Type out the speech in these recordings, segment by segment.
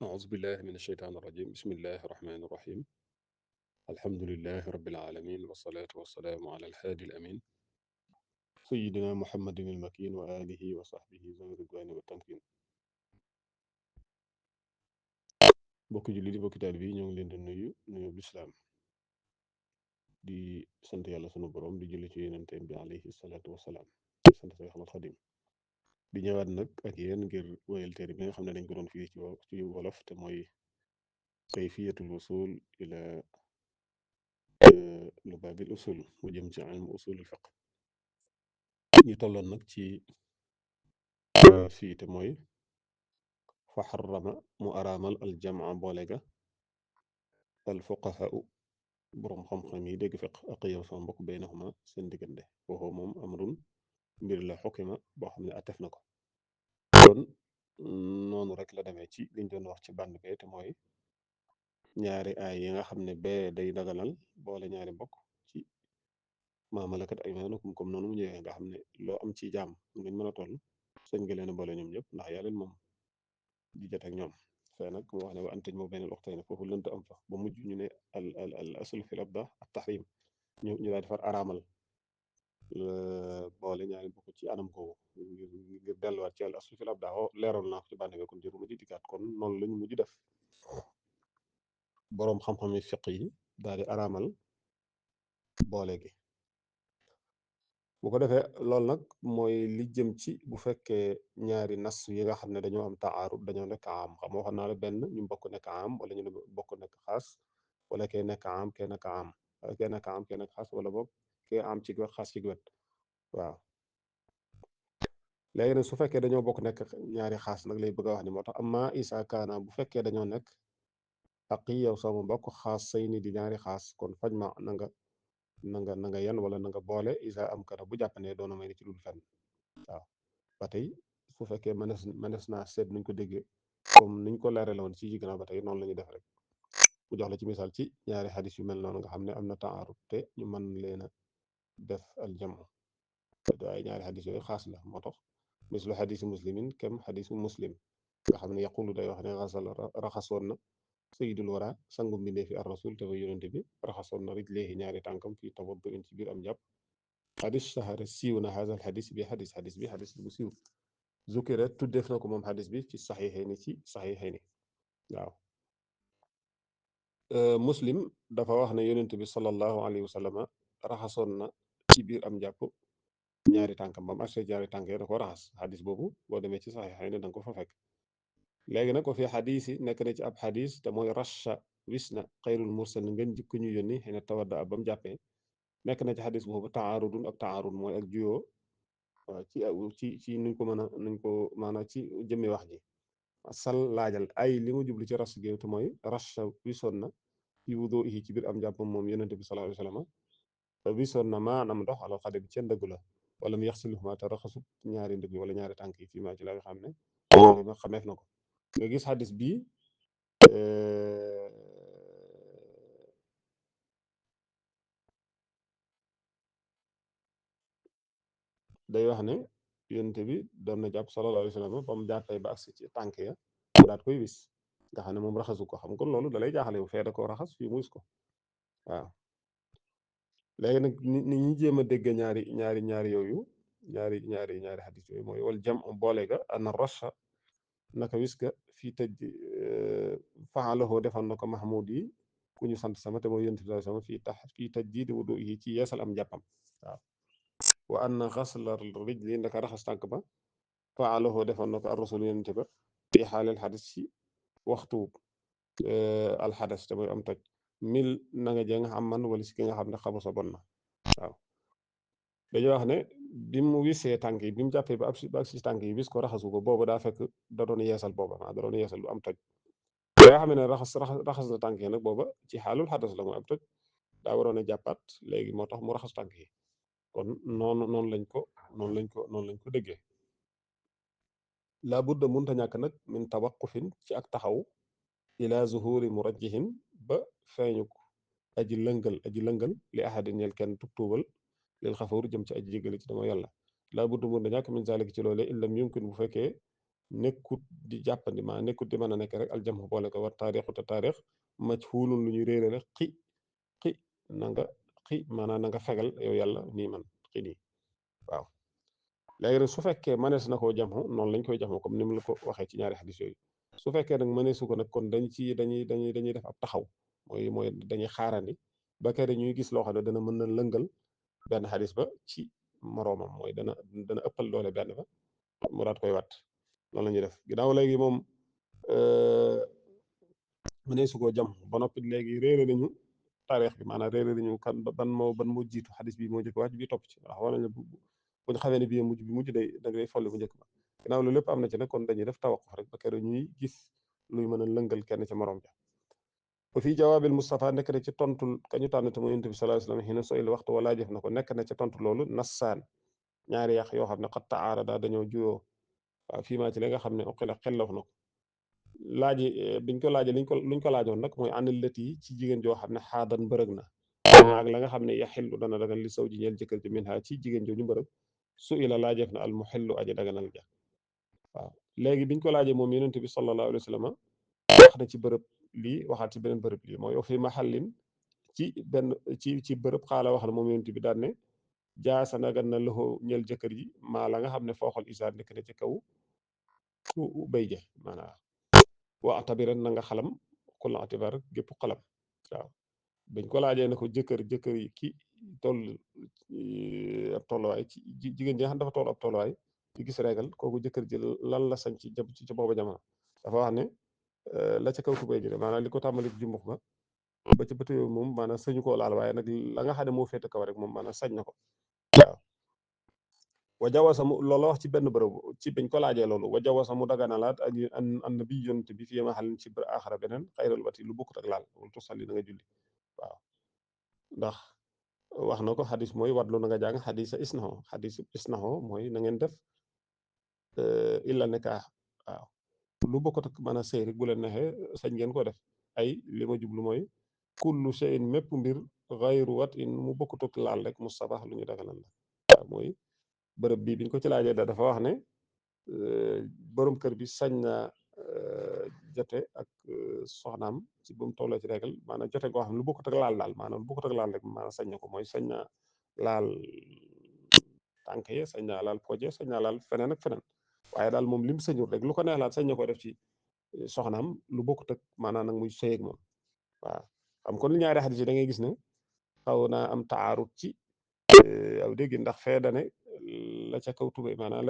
أعوذ بالله من الشيطان الرجيم بسم الله الرحمن الرحيم الحمد لله رب العالمين والصلاة والسلام على الهادي الأمين سيدنا محمد المكين وآله وصحبه ذوي الرضوان والتمكين bokki julli di bokki taalibe yi ñoo ngi leen di nuyu lislaam di sant yàlla sunu borom di julli ci yonenteem bi alayhi salaatu wasalaam di sant Seex Ahmad Xadim di ñëwaat nag ak yéen ngir wéyal téere bi nga xam ne dañ ko doon firi ci wolof te mooy kayfiyatul wusul ila lubaabil usul mu jëm ci ilmu usulul fiq ñu tolloon nag ci fii te mooy fa xarama mu araamal aljamaa boole ga al fuqahaa boroom xam-xam yi dégg fiq ak yow sama mbokk baynahuma seen diggante waxoo moom amrun mbir la xukima boo xam ne atef na ko kon noonu rek la demee ci liñ doon wax ci bànd bee te mooy ñaari aay yi nga xam ne bee day daganal boole ñaari mbokk ci maa malakat aymaanukum comme noonu mu ñëwee nga xam ne loo am ci jaam luñ mën a toll sëñ nga leen a boole ñoom ñëpp ndax yaa leen moom di jot ak ñoom fee nag mu wax ne wa an tajma'u bayna al-ukhtayni foofu lënt am fa ba mujj ñu ne al aslu fil abda at tahrim ñu daal defar araamal boole ñaari bokk ci anam googu ngir delluwaat ci al aslu fil abda leeroon naa ko ci bànn bi kon jëru ma di dikkaat kon noonu lañu mujj def boroom xam-xam yi fiq yi daal di araamal boole gi bu ko defee loolu nag mooy li jëm ci bu fekkee ñaari nas yi nga xam ne dañoo am taarud dañoo nekk am xam waxoon naa la benn ñu bokk nekk am wala ñu bokk nekk xaas wala kee nekk am kee nekk am kee nekk am kee nekk xaas wala boog kee am ci wet xaas ci wet waaw léegi nag su fekkee dañoo bokk nekk ñaari xaas nag lay bëgg a wax ni moo tax amma isa kaana bu fekkee dañoo nekk aqi yow sama mbokk xaas say ni di ñaari xaas kon faj ma na nga yan wala na nga boole isa am kana bu jàpp ne doona may ni ci dul fenn waaw ba tey su fekkee mënees naa seet nuñ ko déggee comme niñ ko leerale woon ci gannaaw ba tey noonu la ñuy def rek mu jox la ci misaal ci ñaari xadis yu mel noonu nga xam ne am na taarud te ñu mën leen a def aljamu waaye ñaari xadis yooyu xaas la moo tax mislu xadisu muslimin kem xadisu muslim nga xam ne yaqulu day wax ne xasal raxasoon na sayidul wara sangu mbindee fi ar rasul te fa yonente bi raxasoon na rijleehi ñaari tànkam fii tawaddu in ci biir am jàpp xadis sahara siiw na haazal xadis bi xadis bu siiw zukira tuddeef na ko moom xadis bi ci saxiixayni waaw muslim dafa wax ne yonent bi sallallahu alayhi wa sallam raxasoon na ci biir am jàpp ñaari tànkam ba mu agsee ñaari tànk yi da ko raxas xadis boobu boo demee ci saxiixayni da nga ko fa fekk léegi nag ko fi xadis yi nekk na ci ab xadis te mooy rasha wis na xayrul mursal ngeen jikko ñu yónni xëy na tawadda ab ba mu jàppee nekk na ci xadis boobu taarudun ak taarud mooy ak juyoo ci nuñ ko mën a nuñ ko maanaam ci jëmmi wax ji sal laajal ay li mu jublu ci ras gi te mooy rasha wisoon na fi wudu yi ci biir am jàppam moom yonente bi sallallahu alayhi wasallam wisoon na maanaam ndox alal xade bi ca ndëgg la wala mu yaxsiluhuma te raxasut ñaari ndëgg wala ñaari tànk yi fii maa ci la nga xam ne ma xameef na ko nga gis xadis bii day wax ne yonente bi doon na jàpp sallallahu alayhi wasallam ba mu jàppee ba agsi ci tànk ya mu daat koy wis nga xam ne moom raxasu ko xam kon loolu dalay jaaxale yow fee da ko raxas fii mu wis ko waaw léegi nag ni ñi jéem a dégg ñaari yooyu ñaari xadis yooyu mooy wal jam boole ga ana rasha naka wis ga fii tëj faalahu defoon na ko mahmud yi ku ñu sant sama te mooy yonent bi sama fii tajdiidi wudu yi ci yeesal am jàppam waaw wa anna xasla rijli ndaka raxas tànk ba faalahu defoon na ko ar rasul yonent ba fii xaaleel xadis ci waxtu alxadas te mooy am toj mil na nga jeng xam man wala si ki nga xam ne xabu sa bon na waaw dañuy wax ne bi mu wisee tànk yi bi mu jàppee ba ak si tànk yi wis ko raxasu ko boobu daa fekk da doon yeesal booba da doon yeesal lu am toj da nga xam ne raxas na tànk yi nag booba ci xaalul xadas la mooy am toj daa waroon a jàppaat léegi moo tax mu raxas tànk yi kon noonu lañ ko déggee laa budda munta ñàkk nag min tawaqufin ci ak taxaw ila zuhuri murajjihin ba feeñu aji lëngal li ahadin ñeel kenn tuubal lil xafuur jëm ci aji jégali ci dama yàlla laa budda munta ñàkk min zalik ci loolee illam yumkin bu fekkee nekkut di jàppandi maa nekkut di mën a nekk rek aljamhu boole ko war taarixu te taarix majhuulun lu ñuy réere rek xi na nga maanaam na nga fegal yow yàlla nii man xi nii waaw léegi nag su fekkee mënees na koo jamxu noonu lañ koy jamxu comme ni mu la ko waxee ci ñaari xadis yooyu su fekkee nag mëneesu ko nag kon dañuy def ab taxaw mooy dañuy xaarandi ba kere ñuy gis loo xam ne dana mën na lëngal benn xadis ba ci moroomam mooy dana ëppal doole benn ba mu daat koy wat loolu la ñuy def ginnaaw léegi moom mëneesu koo jam ba noppi léegi réere nañu taarix bi maanaam réere nañu kan ban moo jiitu xadis bi moo njëkk wàcc bi topp ci ndax war nañ bu ñu xamee ne bii mujj bi mujj day folli bu njëkk ba ginnaaw loolu lépp am na ci nag kon dañuy def tawaquf rek ba keroog ñuy gis luy mën a lëngal kenn ca morom ja ba fii jawaabil Mustafa nekk na ci tontul kañu tànn te mu yonent bi sallallahu alayhi wasallam xina soyil waxtu walaa jëf na ko nekk na ca tontu loolu nassaan ñaari yàq yoo xam ne xat taarada dañoo juyoo waaw fii maa ci li nga xam ne uqila xellaf na ko laaji biñ ko laaje luñ ko laajoon nag mooy ànd lët yi ci jigéen joo xam ne xaadan mbërëg na ak la nga xam ne yaxillu dana dagan li saw ji ñeel jëkkër ji min ha ci jigéen jooju mbërëg su ila laajeef na al muxillu aji daganal ja waaw léegi biñ ko laajee moom yonent bi sallallahu alayhi wa sallam wax na ci bërëb lii waxaat ci beneen bërëb lii mooy fi mahallin ci benn ci bërëb xaala wax na moom yonent bi daan ne jaasa nagan na loxo ñeel jëkkër ji maa la nga xam ne fooxal isaar nekk na ci kaw bay je maanaam wa atabiran na nga xalam kula atibar gépp xalam waaw bañ ko laajee ne ko jëkkër yi ki toll ab tolluwaay ci jigéen ji nga xam dafa toll ab tolluwaay ci gis reegal kooku jëkkër ji lan la sañ ci booba jamono dafa wax ne la ca kaw tubéy ji de maanaam li ko tàmbali ci jumbux ba ba ca bëtu moom maanaam sañu koo laal waaye nag la nga xam ne moo féete kaw rek moom maanaam sañ na ko waaw wa jawasa mu loolu wax ci benn bërëb ci biñ ko laajee loolu wa jawasa mu daganalaat ak an bi yonent bi fii ma xalin ci bër axara beneen xayral wati lu bokkut ak laal wala tusalli na nga julli waaw ndax wax na ko xadis mooy watlu na nga jàng xadisa isnaho xadis isnaho mooy na ngeen def illa nekaax waaw lu bokkut ak mën a sëy rek bu leen neexee sañ ngeen ko def ay li ma jublu mooy kullu shay'in mépp mbir xayru wat in mu bokkut ak laal rek mu sabax lu ñu daganal la waaw mooy bërëb bii biñ ko ci laajee dafa wax ne borom kër bi sañ na jote ak soxnaam ci bu mu tolloo ci régal maanaam jote goo xam ne lu bokkut ak laal daal maanaam lu bokkut ak laal rek maanaam sañ na ko mooy sañ na laal tànk ye sañ naa laal poje sañ naa laal feneen ak feneen waaye daal moom lim sañul rek lu ko neex laal sañ na ko def ci soxnaam lu bokkut ak maanaam nag muy sëy ak moom waaw xam kon ñaari xadis yi da ngay gis ne xaw naa am taarut ci aw dégg ndax fee dane la ca kaw tubéy maanaam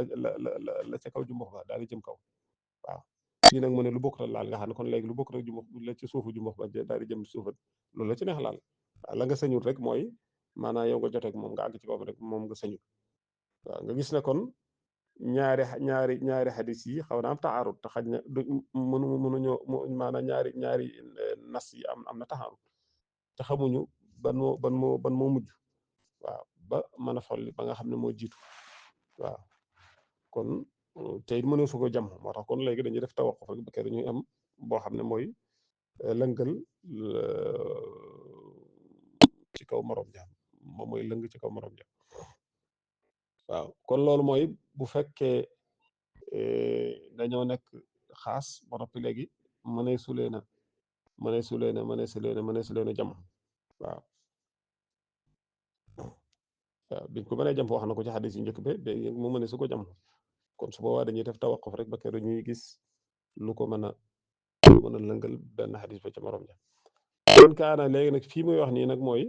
la ca kaw jumbux ba daal di jëm kaw waaw fii nag mu ne lu bokkut ak laal nga xam ne kon léegi lu bokkut ak jumbux la ci suufu jumbux ba daal di jëm suufat loolu la ci neex laal waaw la nga sañul rek mooy maanaam yow nga joteeg moom nga àgg ci kawam rek moom nga sañul waaw nga gis ne kon ñaari xadis yi xaw na am taarut te xaj na du mënuñoo maanaam ñaari nas yi am na taarut te xamuñu ban moo mujj waaw ba mën a folli ba nga xam ne moo jiitu waaw kon te it mënee su ko jàmm moo tax kon léegi dañuy def tawaquf rek ba kay dañuy am boo xam ne mooy lëngal ci kaw morom ja moom mooy lëng ci kaw morom ja waaw kon loolu mooy bu fekkee dañoo nekk xaas ba noppi léegi mënee su leen a mënee su leen a jàmm waaw waaw biñ ko mënee jàmm wax na ko ci xadis yu njëkk ba mu mënee su ko jàmm kon su boobaa dañuy def tawaquf rek ba keroog ñuy gis lu ko mën a lëngal benn xadis ba ca morom ja kon kaana léegi nag fii muy wax nii nag mooy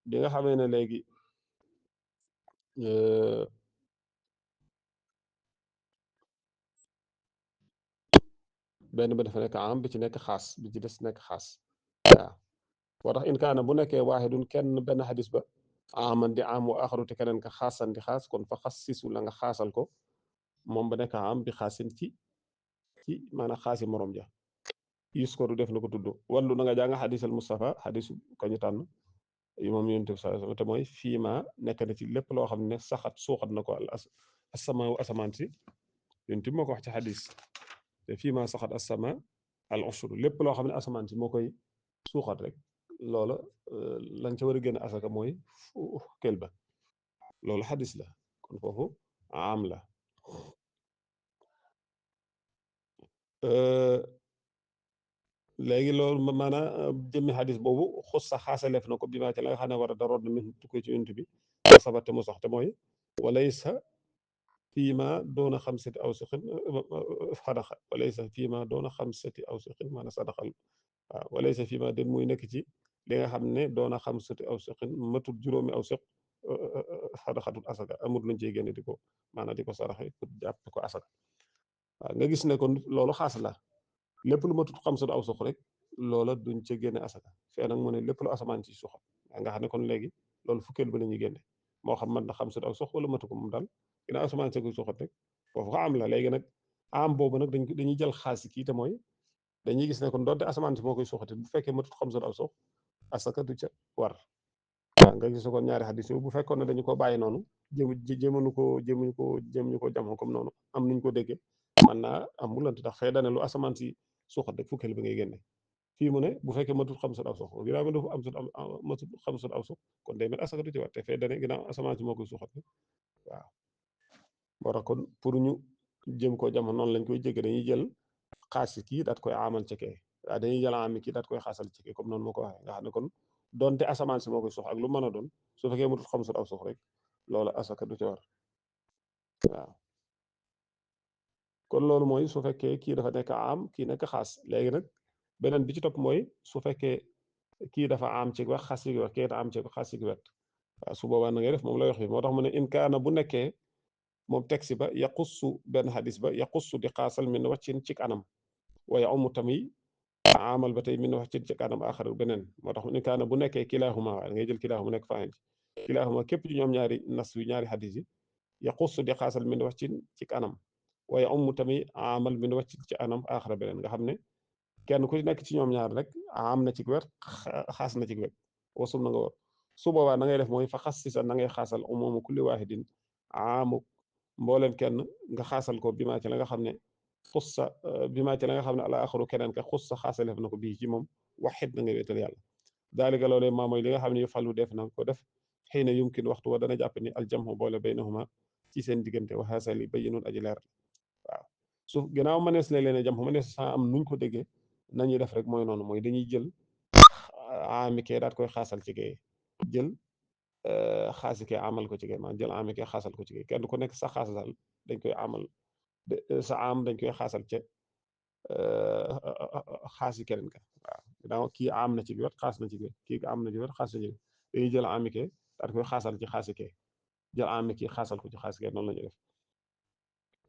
bi nga xamee ne léegi benn ba dafa nekk am bi ci nekk xaas bi ci des nekk xaas waaw moo tax in kaana bu nekkee waaxidun kenn benn xadis ba aman di am wa axaru te keneen ka xaasan di xaas kon fa xas sisu la nga xaasal ko moom ba nekk am bi xaasin ci maanaam xaasi morom ja yus ko du def na ko tudd wallu na nga jàng xadisal Mustafa xadisu ko ñu tànn yi moom yonent bi sallallahu alayhi wasallam te mooy fii ma nekk na ci lépp loo xam ne saxat suuxat na ko al asamaaw asamaan si yonent bi moo ko wax ci xadis te fii ma saxat asama al ushur lépp loo xam ne asamaan si moo koy suuxat rek loola lañ ca war a génn asaka mooy fukkeel ba loolu xadis la kon foofu am la léegi loolu maanaam jëmmi xadis boobu xus sa xaasaleef na ko bi maa ci la nga xam ne war a daroon na min tukkee ci yonent bi wa sabate mu sax te mooy walaysa fii ma doona xamsati aw suqin sadaqa walaysa fii ma doona xamsati aw suqin maanaam sadaqal waaw walaysa fii ma den muy nekk ci li nga xam ne doona xamsati aw suqin matut juróomi aw suq sadaxatul asaka amut luñ ciy génne di ko maanaam di ko saraxe pour jàpp ko asaka waaw nga gis ne kon loolu xaas la lépp lu matut xamsatu aw suq rek loola duñ ca génne asaka fee nag mu ne lépp lu asamaan ci suxat nga xam ne kon léegi loolu fukkeel ba la ñuy génne moo xam man na xamsatu aw suq wala matu ko moom daal ginnaaw asamaan ci suxat rek foofu ko am la léegi nag am boobu nag dañuy jël xaas yi kii te mooy dañuy gis ne kon doonte asamaan si moo koy suxati bu fekkee matut xamsatu aw suq asaka du ca war waaw nga gis kon ñaari xadis yooyu bu fekkoon ne dañu ko bàyyi noonu jéemuñu ko jamoo comme noonu am nuñ ko déggee man naa am mu lant ndax fee dane lu asamaan si suuxat rek fukkeel bi ngay génne fii mu ne bu fekkee matut xamsat aw suq ginnaaw ma dafa am sut am matut xamsat aw suq kon day mel asaka du ci war te fee dane ginnaaw asamaan si moo koy suuxat rek waaw moo tax kon pour ñu jëm koo jamono noonu lañ koy jégge dañuy jël xaas kii daat koy amal ci kee waaw dañuy jël ami kii daat koy xaasal ci kee comme noonu moo ko waxee nga xam ne kon donte asamaan si moo koy sox ak lu mën a doon su fekkee matut xamsat aw suq rek loola asaka du ci war waaw kon loolu mooy su fekkee kii dafa nekk am kii nekk xaas léegi nag beneen bi ci topp mooy su fekkee kii dafa am ci wax xas yi wax kii am ci xas yi wet waaw su boobaa na ngay def moom lay wax bi moo tax mu ne in kaana bu nekkee moom tegsi ba yaqussu benn xadis ba yaqussu di xaasal min waccin ci anam waaye amu tamit amal ba tey min waccin ci anam axar beneen moo tax in kaana bu nekkee kilaahuma waaye ngay jël kilaahuma nekk faaxin kilaahuma képp ci ñoom ñaari nas yu ñaari xadis yi yaqussu di xaasal min waccin ci anam waaye amu tamit amal min waccin ci anam axar beneen nga xam ne kenn ku nekk ci ñoom ñaar rek am na ci wet xaas na ci wet wasul na nga war su boobaa na ngay def mooy fa xas si sa na ngay xaasal umumu kulli waahidin aamu mbooleem kenn nga xaasal ko bi maa ci la nga xam ne xus sa bi maa ci la nga xam ne ala axaru keneen ka xus sa xaasalef na ko bii ci moom waxit na nga wéetal yàlla daalika loolee maa mooy li nga xam ne yu falu def na ko def xëy na yumkin waxtu wa dana jàpp ni aljamhu boole baynahuma ci seen diggante wa haasali bayyinun aji leer waaw su ginnaaw mënees na leen a jam mënees saa am nuñ ko déggee nañuy def rek mooy noonu mooy dañuy jël aami kee daat koy xaasal ci kee jël xaasi kee amal ko ci kee maanaam jël aami kee xaasal ko ci kee kenn ku nekk sa xaas daal dañ koy amal sa am dañ koy xaasal ca xaasi keneen ka waaw ginnaaw kii am na ci wet xaas na ci wet kii am na ci wet xaas na ci wet dañuy jël aami kee daat koy xaasal ci xaasi kee jël aami kii xaasal ko ci xaasi kee noonu la ñuy def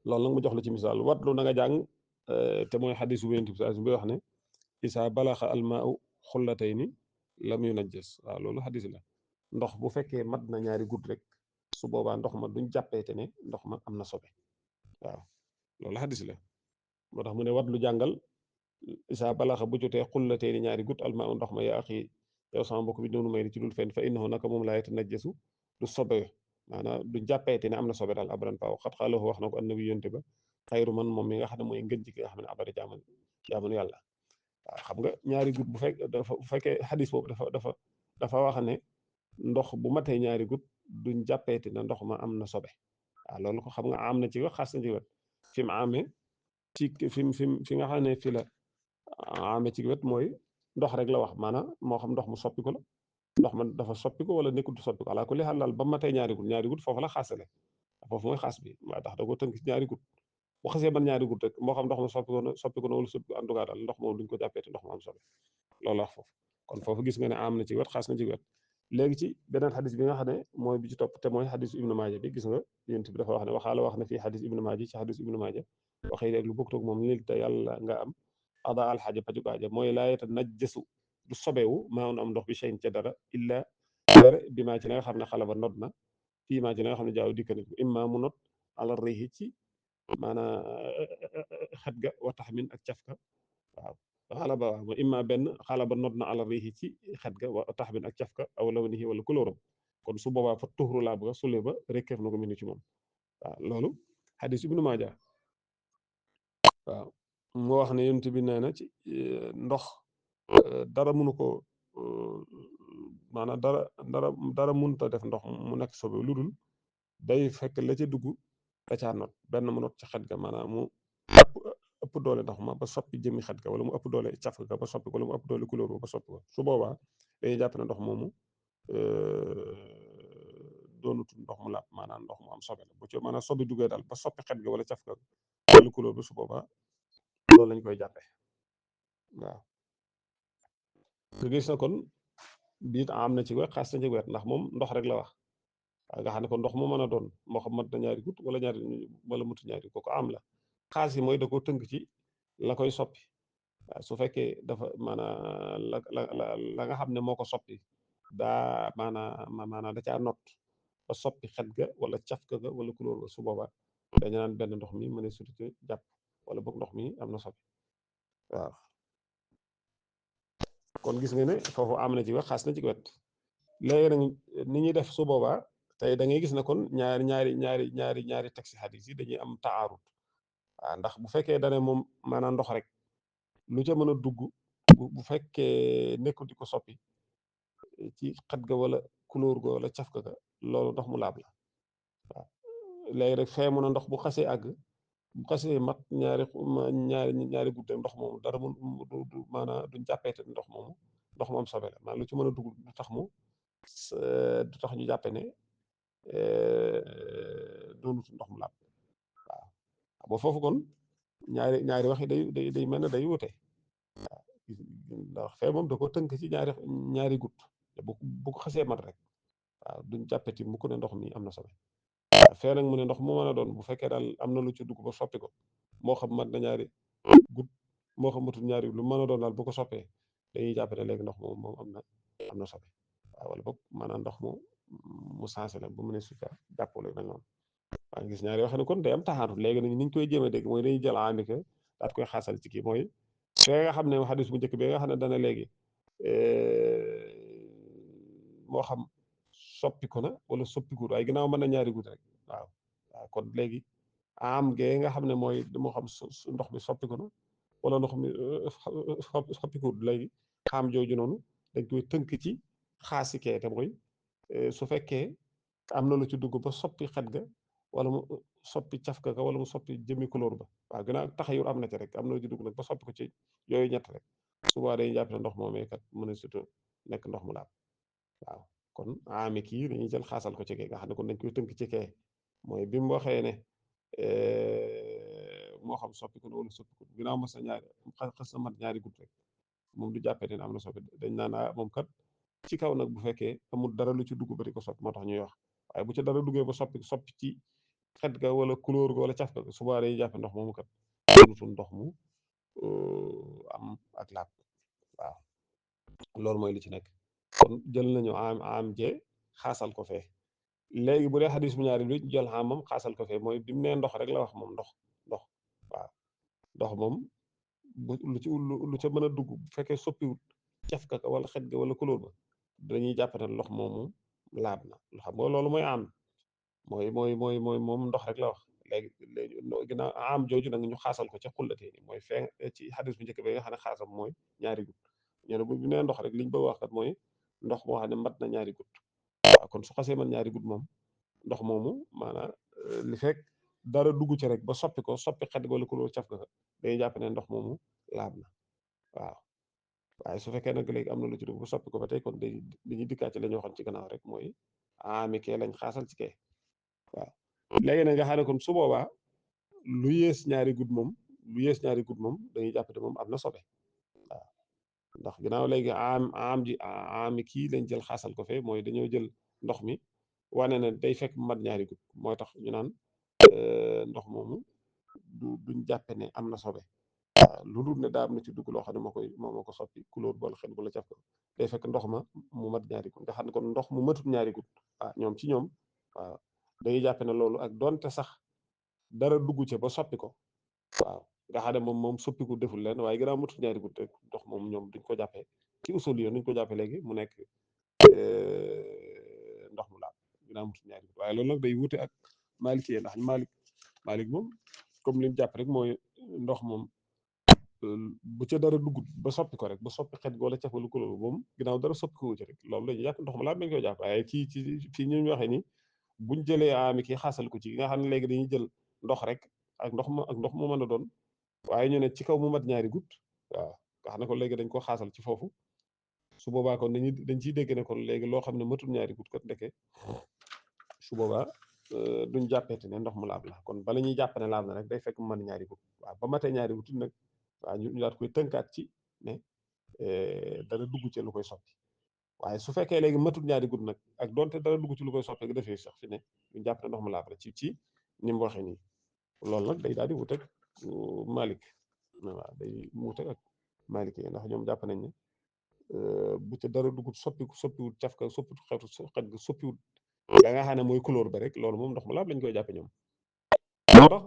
loolu nag mu jox la ci misaal watlu na nga jàng te mooy xadis bu yonent bi wax ne isa balaxa almaau xullatayni lam yunajjas waaw loolu xadis la ndox bu fekkee mat na ñaari gudd rek su boobaa ndox ma duñ jàppeete ne ndox ma am na sobe waaw loolu xadis la moo tax mu ne watlu jàngal isa balaxa bu jotee xullatayni ñaari gudd almaau ndox ma yaa axi yow sama mbokk bi noonu may ni ci dul fenn fa innahu naka moom laa yatanajjasu du sobe maanaam du jàppeete ne am na sobe daal abadan paaw xat xaalahu wax na ko annabi yonte ba xayru man moom mi nga xam ne mooy ngën ji ki nga xam ne abada jaamanu yàlla waaw xam nga ñaari gut bu fekkee xadis boobu dafa wax ne ndox bu matee ñaari gut duñ jàppeeti ne ndox ma am na sobe waaw loolu ko xam nga am na ci wet xas na ci wet fi mu amee ci fi nga xam ne fi la amee ci wet mooy ndox rek la wax maanaam moo xam ndox mu soppi ko la ndox man dafa soppi ko wala nekkul du soppi ko alaa kulli xaal daal ba matee ñaari gut foofu la xaasale foofu mooy xaas bi waa tax da ko tënk ci ñaari gut bu xasee man ñaari gut rek moo xam ndox ma soppi ko na wala soppi ko en tout cas daal ndox moom duñ ko jàppee te ndox ma am sobe loolu wax foofu kon foofu gis nga ne am na ci wet xaas na ci wet léegi ci beneen xadis bi nga xam ne mooy bi ci topp te mooy xadis ibnu maaja bi gis nga yonent bi dafa wax ne waxaala wax na fii xadis ibnu maaja ci xadis ibnu maaja waxee rek lu bokk toog moom lil te yàlla nga am ada alxaaja pajuk aaja mooy laayeta najjasu du sobewu maa am ndox bi cheyn ca dara illa dara bi maa ci la nga xam ne xala ba not na fii maa ci la nga xam ne jaaw dikka nit imma mu not ala réexi ci maanaa xet ga wa taxmin ak cafka waaw xala ba waaw imma benn xala ba not na ala réexi ci xet ga wa taxmin ak cafka aw lawnihi wala kulóoram kon su boobaa fa tuxru laa bëgga sule ba rekkeef na ko minu ci moom waaw loolu xadis ibnu maaja waaw moo wax ne yonent bi nee na ci ndox dara mënu ko maanaam dara mënut a def ndox mu nekk sobe lu dul day fekk la ca dugg da caa not benn mu not ci xet ga maanaam mu ëpp doole ndox ma ba soppi jëmmi xet ga wala mu ëpp doole caf ga ba soppi ko wala mu ëpp doole couleur ba soppi ko su boobaa dañuy jàpp ne ndox moomu doonutul ndox mu laab maanaam ndox mu am sobe la bu ci maanaam sobe duggee daal ba soppi xet ga wala caf ga wala couleur bi su boobaa loolu lañ koy jàppee waaw nga gis na kon biit am na ci wet xaas na ci wet ndax moom ndox rek la wax waaw nga xam ne kon ndox mu mën a doon moo xam mat na ñaari gut wala ñaari wala mutu ñaari kooku am la xaas yi mooy da koo tënk ci la koy soppi waaw su fekkee dafa maanaam la nga xam ne moo ko soppi daa maanaam da caa not ba soppi xet ga wala caf ga wala couleur ga su boobaa dañu naan benn ndox mi mën a sutite jàpp wala boog ndox mi am na soppi waaw kon gis nga ne foofu am na ci wet xaas na ci wet léegi nag ni ñuy def su boobaa tey da ngay gis ne kon ñaari texte xadis yi dañuy am taarut waaw ndax bu fekkee dane moom maanaam ndox rek lu ca mën a dugg bu fekkee nekkul di ko soppi ci xet ga wala couleur ga wala caf ga loolu ndox mu laab la waaw léegi rek fee mun a ndox bu xasee àgg bu xasee mat ñaari gudde ndox moomu dara du maanaam duñ jàppeete ndox moomu ndox mu am sobe la maanaam lu ci mën a dugg du tax mu du tax ñu jàppe ne doonut ndox mu laab waaw ba foofu kon ñaari wax yi day mel ne day wute waaw ndax fee moom da ko tënk ci ñaari gut bu ko xasee mat rek waaw duñ jàppeti mu ko ne ndox mi am na sobe waaw fee nag mu ne ndox mu mën a doon bu fekkee daal am na lu ci dugg ba soppi ko moo xam mat na ñaari gut moo xam matul ñaari lu mën a doon daal bu ko soppee dañuy jàpp ne léegi ndox moom am na sobe waaw wala boog maanaam ndox mu sensé la bu mu ne suca jàppale mel noonu waa ngi gis ñaari wax ne kon day am taxaarut léegi nag ni ñu koy jéem a dégg mooy dañuy jël amika daat koy xaasal ci kii mooy fee nga xam ne xadis bu njëkk bi nga xam ne dana léegi moo xam soppiku na wala soppikuut waaye ginnaaw mën na ñaari gut rek waaw kon léegi am gee nga xam ne mooy moo xam ndox mi soppiku na wala ndox mi soppikuut léegi xam jooju noonu dañ koy tënk ci xaasi kee te mooy su fekkee am na lu ci dugg ba soppi xet ga wala mu soppi cafka ga wala mu soppi jëmmi couleur ba waaw ginnaaw taxayur am na ci rek am na lu ci dugg nag ba soppi ko ci yooyu ñett rek souvent dañuy jàpp ne ndox moomee kat mën a surtout nekk ndox mu laab waaw kon ami kii dañuy jël xaasal ko ci kee nga xam ne kon dañ koy tënk ci kee mooy bi mu waxee ne moo xam soppiku na wala soppiku ginnaaw mas na ñaari xas na mat ñaari gut rek moom du jàppee ne am na soppi dañ naan moom kat ci kaw nag bu fekkee amul dara lu ci dugg ba di ko soppi moo tax ñuy wax waaye bu ci dara duggee ba soppi ci xet ga wala couleur ga wala caf ga suba day jàppe ndox moomu kat doonutul ndox mu am ak laab waaw loolu mooy li ci nekk kon jël nañu am jee xaasal ko fee léegi bu dee xadis bu ñaari bi jël moom xaasal ko fee mooy bi mu nee ndox rek la wax moom ndox waaw ndox moom lu ca mën a dugg bu fekkee soppiwut caf ka wala xet ga wala couleur ba dañuy jàpp ne ndox moomu laab na xam nga loolu mooy am mooy moom ndox rek la wax léegi ginnaaw am jooju nag ñu xaasal ko ca xullatee ni mooy fee ci xadis bu njëkk bi nga xam ne xaasam mooy ñaari gut ñu ne bu nee ndox rek liñ bëgg wax kat mooy ndox moo xam ne mat na ñaari gut waaw kon su xasee man ñaari gut moom ndox moomu maanaam li fekk dara dugg ci rek ba soppi ko soppi xet wala couleur caf ka dañuy jàpp ne ndox moomu laab na waaw waaye su fekkee nag léegi am na lu ci dugg ba soppi ko ba tey kon dañuy dikkaat ci la ñu waxoon ci gannaaw rek mooy ami kee lañ xaasal ci kee waaw léegi nag nga xam ne kon su boobaa lu yées ñaari gut moom dañuy jàpp ne moom am na sobe waaw ndax ginnaaw léegi ami kii lañ jël xaasal ko fee mooy dañoo jël ndox mi wane ne day fekk mat ñaari gut mooy tax ñu naan ndox moomu duñ jàppe ne am na sobe waaw lu dul ne daa am na ci dugg loo xam ne moo ko soppi couleur boole xet bu la caf ko day fekk ndox ma mu mat ñaari gut nga xam ne kon ndox mu matut ñaari gut ñoom ci ñoom waaw dañuy jàppe ne loolu ak donte sax dara dugg ca ba soppi ko waaw nga xam ne moom soppiku deful leen waaye gënaaw matut ñaari gut rek ndox moom ñoom duñ ko jàppee ci usul yoon duñ ko jàppee léegi mu nekk ndox mu laab gënaaw matut ñaari gut waaye loolu nag day wute ak Malik yi ndax Malik moom comme li ñu jàpp rek mooy ndox moom bu ca dara duggut ba soppi ko rek ba soppi xet wala caf wala couleur moom ginnaaw dara soppi ko ci rek loolu lañuy jàpp ndox mu laab dañ koy jàpp waaye ci fii ñu waxee ni buñ jëlee ami kii xaasal ko ci nga xam ne léegi dañuy jël ndox rek ak ndox mu mën a doon waaye ñu ne ci kaw mu mat ñaari gut waaw nga xam ne kon léegi dañ ko xaasal ci foofu su boobaa kon dañ ciy dégg ne kon léegi loo xam ne matul ñaari gut kat ndeke su boobaa duñ jàppeete ne ndox mu laab la kon bala ñuy jàpp ne laab na rek day fekk mu mën ñaari gut waaw ba matee ñaari gut nag waaw ñu daat koy tënkaat ci ne dara dugg ci lu koy soppi waaye su fekkee léegi matul ñaari gut nag ak donte dara dugg ci lu koy soppi nga defee sax fi ne duñ jàpp ne ndox mu laab la ci ni mu waxee nii loolu nag day daal di wuteeg Malik waaw day wuteeg ak Malik yi ndax ñoom jàpp nañ ne bu ca dara dugub soppiwut cafka soppiwut xet ga soppiwut la nga xam ne mooy couleur ba rek loolu moom ndox mu laab lañ koy jàppe ñoom moo tax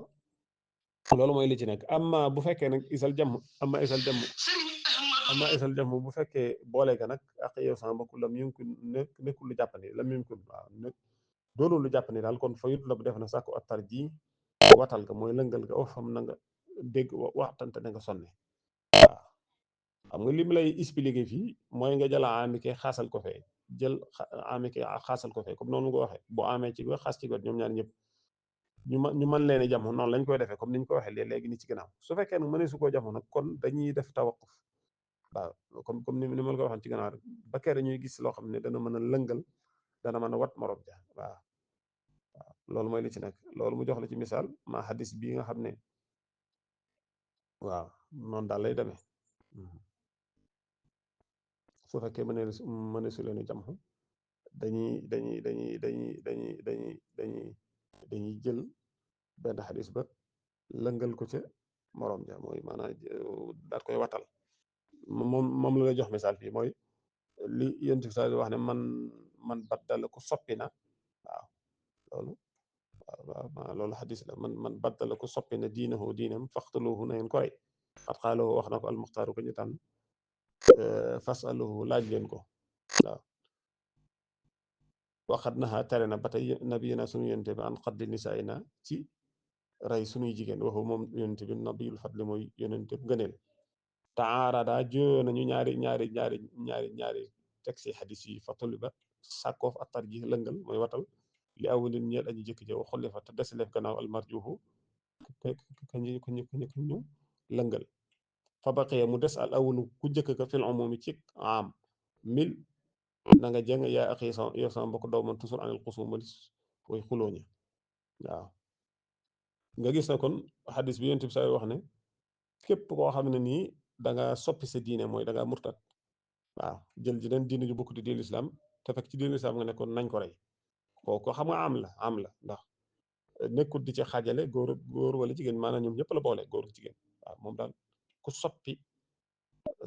loolu mooy li ci nekk amma bu fekkee nag isal jàmm bu fekkee boole ga nag ak yow sama mbokk lam yumkin nekkul lu jàppandi lam yumkin waaw doonul lu jàppandi daal kon fa yut la bu def na sàkku attar ji watal ga mooy lëngal ga of xam na nga dégg waxtante na nga sonne waaw xam nga li mu lay expliquer fii mooy nga jël amike xaasal ko fee jël amike xaasal ko fee comme noonu nga ko waxee boo amee ci xaas ci got ñoom ñaar ñëpp ñu mën leen a jamono noonu lañ koy defee comme niñ ko waxee léegi ni ci gannaaw su fekkee nag mënee su koo jamono nag kon dañuy def tawaquf waaw comme ni ma la ko waxoon ci gannaaw rek ba kere ñuy gis loo xam ne dana mën a lëngal dana mën a wat morom ja waaw loolu mooy li ci nekk loolu mu jox la ci misaal ma hadis bii nga xam ne waaw noonu daal lay demee su fekkee mëne su leen jam dañuy jël benn xadis ba lëngal ko ca morom ja mooy maanaam daat koy watal moom la lay jox misaal fii mooy li yonent bi sa wax ne man baddala ku soppi na waaw loolu waaw loolu xadis la man baddala ku soppi na diinahu diinam faxtaluhu na ngeen ko rey xat xaaloo wax na ko almuxtaaru ko ñu tànn fasaluhu laaj leen ko waaw waxat naxaa tere na ba tey nabiyina suñu yonente bi an xaddi nisaayina ci rey suñuy jigéen waxu moom yonente bi nabiyul fadli mooy yonente bi ngëneel taarada joo nañu ñaari texte xadis yi fa toliba sàkkoof attar ji lëngal mooy watal li awalin ñeel aji jëkk ja xolli fa te desaleef gannaaw almarjuhu ñu lëngal fa baqiya mu des al awalu ku jëkk ka fil umumi ci am mil na nga jëng yaa ak yow sama mbokk daw man toujours anil xusuma way xulooña waaw nga gis na kon xadis bi yonent bi say wax ne képp koo xam ne nii da nga soppi sa diine mooy da nga murtat waaw jël ji leen diine ju bokk di diine islam te fekk ci diine islam nga nekkoon nañ ko rey kooku xam nga am la ndax nekkul di ci xaajale góor wala jigéen maanaam ñoom ñëpp la boole góor jigéen waaw moom daal ku soppi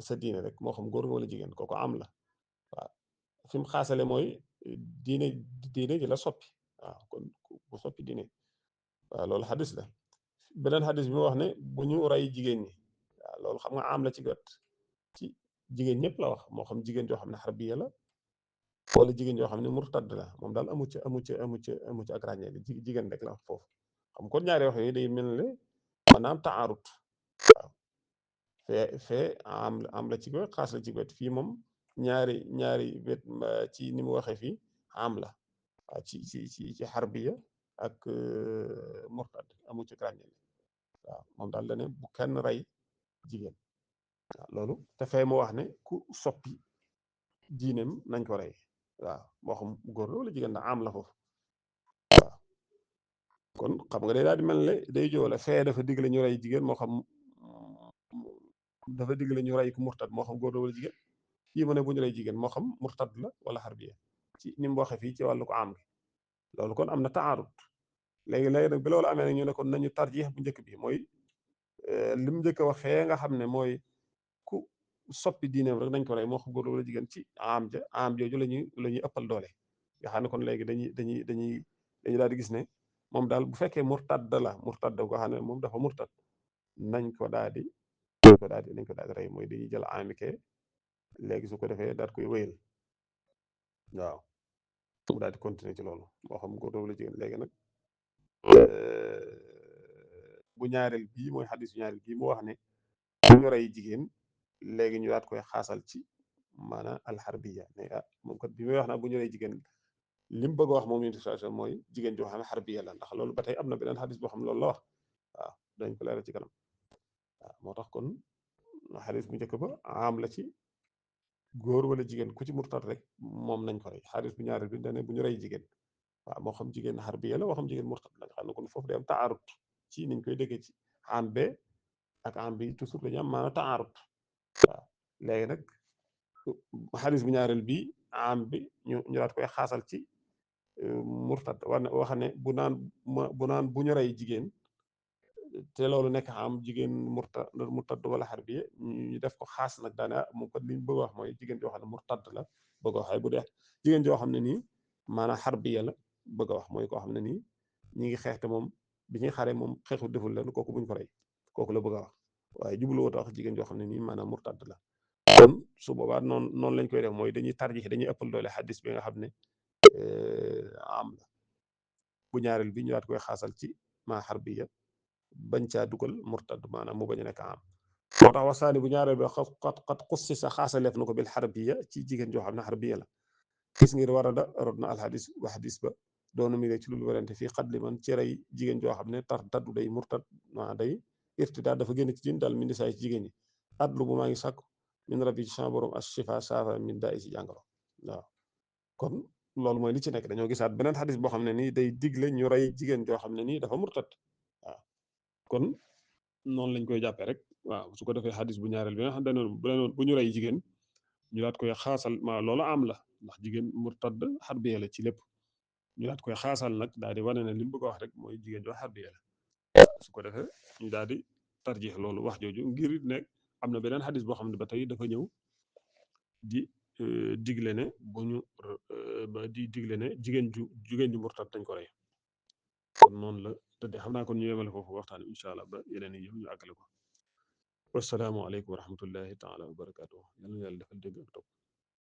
sa diine rek moo xam góor wala jigéen kooku am la waaw fi mu xaasale mooy diine diine ji la soppi waaw kon ku soppi diine waaw loolu xadis la beneen xadis bi mu wax ne bu ñu rey jigéen ñi waaw loolu xam nga am la ci got ci jigéen ñëpp la wax moo xam jigéen joo xam ne xarbiya la wala jigéen joo xam ne murtad la moom daal amu ci ak ràññee jigéen rek la wax foofu xam kon ñaari wax yooyu day mel ne maanaam taarut waaw fee am la ci wet xaas la ci wet fii moom ñaari wet ci ni mu waxee fii am la waaw ci xarbiya ak murtad amu ci ràññee waaw moom daal la ne bu kenn rey jigéen waaw loolu te fee mu wax ne ku soppi diineem nañ ko rey waaw moo xam góor la wala jigéen la am la foofu waaw kon xam nga day daal di mel ne day joole fee dafa digle ñu rey jigéen moo xam dafa digle ñu rey ku murtad moo xam góor la wala jigéen fii mu ne bu ñu rey jigéen moo xam murtad la wala xarbiya ci ni mu waxee fii ci wàllu ko am gi loolu kon am na taarut léegi nag bi loolu amee nag ñu ne kon nañu tarjiix bu njëkk bi mooy li mu njëkk a wax fee nga xam ne mooy ku soppi diineem rek nañ ko rey moo xam góor wala jigéen ci am jooju la ñuy ëppal doole nga xam ne kon léegi dañuy daal di gis ne moom daal bu fekkee murtad la murtad nga xam ne moom dafa murtad nañ ko daal di rey mooy dañuy jël amike léegi su ko defee daal koy wéyal waaw mu daal di continuer ci loolu moo xam góor wala jigéen léegi nag bu ñaareel bii mooy xadis bu ñaareel bii mu wax ne bu ñu rey jigéen léegi ñu daat koy xaasal ci maanaam alxarbiya ne moom kat bi muy wax naa bu ñu rey jigéen li mu bëgg a wax moom situation mooy jigéen joo xam ne xarbiya la ndax loolu ba tey am na beneen xadis boo xam ne loolu la wax waaw dañ ko leeral ci kanam waaw moo tax kon xadis bu njëkk ba am la ci góor wala jigéen ku ci murtad rek moom nañ ko rey. xadis bu ñaareel bi dane bu ñu rey jigéen waaw moo xam jigéen xarbiya la moo xam jigéen murtad la nga xam ne kon foofu day am taarut ci niñ koy déggee ci am be ak am bi toujours dañu am maanaam taarut waaw léegi nag xadis bu ñaareel bi am bi ñu daat koy xaasal ci murtad wax ne bu naan bu ñu rey jigéen te loolu nekk am jigéen murtad wala xarbiya ñu def ko xaas nag daane moom ko liñ bëgg a wax mooy jigéen joo xam ne murtad la bëgg a wax waaye bu dee jigéen joo xam ne nii maanaam xarbiya la bëgg a wax mooy koo xam ne nii ñi ngi xeex te moom bi ñuy xaree moom xeexu deful leen kooku buñ ko rey kooku la bëgg a wax waaye jubluwoo ta wax jigéen joo xam ne nii maanaam murtad la kon su boobaa noonu lañ koy def mooy dañuy tarjix dañuy ëppal doole xadis bi nga xam ne am la bu ñaareel bi ñu daat koy xaasal ci maa xarbiya bañ caa dugal murtad maanaam mu bañ a nekk am moo tax wasaani bu ñaareel bi xat xussi sa xaasaleef na ko bil xarbiya ci jigéen joo xam ne xarbiya la gis ngir war a da rod na alxadis wa xadis ba doonu mi ci lulu werante fii xat li man ci rey jigéen joo xam ne tar taddu day murtad maa day irtidaad dafa génn ci din daal min di saay ci jigéen ñi atlu bu maa ngi sàkku min rabbi ci sama borom as shifa saafara min daa i ci jàngoro waaw kon loolu mooy li ci nekk dañoo gisaat beneen xadis boo xam ne nii day digle ñu rey jigéen joo xam ne nii dafa murtad waaw kon noonu lañ koy jàppee rek waaw su ko defee xadis bu ñaareel bi nga xam ne bu ñu rey jigéen ñu daat koy xaasal ma loolu am la ndax jigéen murtad xarbiya la ci lépp ñu daat koy xaasal nag daal di wane ne li mu bëgg a wax rek mooy jigéen joo xarbiya la su ko defee ñu daal di tarjix loolu wax jooju ngir ne am na beneen xadis boo xam ne ba tey dafa ñëw di digle ne bu ñu ba di digle ne jigéen ju murtad dañ ko rey kon noonu la tëddee xam naa kon ñu yemale foofu waxtaan bi incha allah ba yeneen yi yëpp ñu àggale ko wasalaamu aleykum wa rahmatullahi taala wa barakatuh yal na yàlla defal dégg ak topp